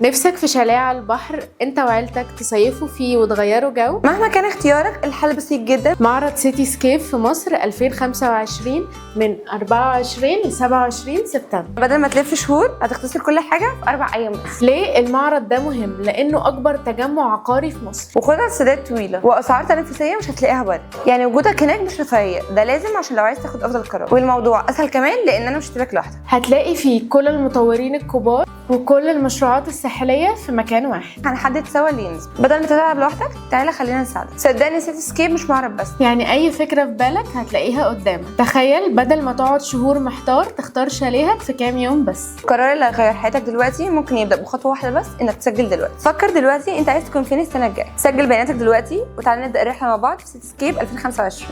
نفسك في شاليه على البحر انت وعيلتك تصيفوا فيه وتغيروا جو؟ مهما كان اختيارك، الحل بسيط جدا. معرض سيتي سكيب في مصر 2025 من 24 ل 27 سبتمبر. بدل ما تلف شهور، هتختصر كل حاجة في 4 ايام بس. ليه المعرض ده مهم؟ لانه اكبر تجمع عقاري في مصر. وخدها سداد طويلة واسعار تنافسية مش هتلاقيها بره. يعني وجودك هناك مش رفاهيه، ده لازم عشان لو عايز تاخد افضل قرار. والموضوع اسهل كمان لان انا مش هسيبك لوحدك. هتلاقي فيه كل المطورين الكبار وكل المشروعات الساحلية في مكان واحد. هنحدد سوا اللي يناسبك. بدل ما تتعب لوحدك، تعالى خلينا نساعدك. صدقني، سيتي سكيب مش معرض بس. يعني اي فكرة في بالك هتلاقيها قدامك. تخيل بدل ما تقعد شهور محتار، تختار شاليهك في كام يوم بس. القرار اللي هيغير حياتك دلوقتي ممكن يبدا بخطوة واحدة بس، انك تسجل دلوقتي. فكر دلوقتي، انت عايز تكون فين السنة الجايه؟ سجل بياناتك دلوقتي وتعالى نبدا الرحلة مع بعض في سيتي سكيب 2025.